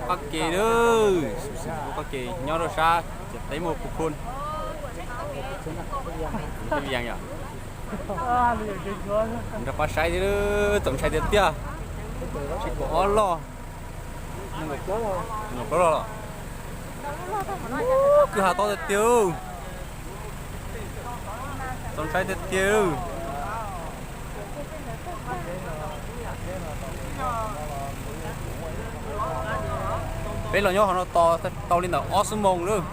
Qab ke, qab ke nyob rau sab ciam teb muaj Phu Khun, Teb Vias yom. Nrog pab saib thiab, txaus ntshai tiag tiag. Tsib kaum ob loj, nees nkaum plaub loj los. Kwj ha tob tiag tiag. Txaus ntshai tiag tiag. Peb los nyob hauv no tau li ntawm ob xuab moos lawm.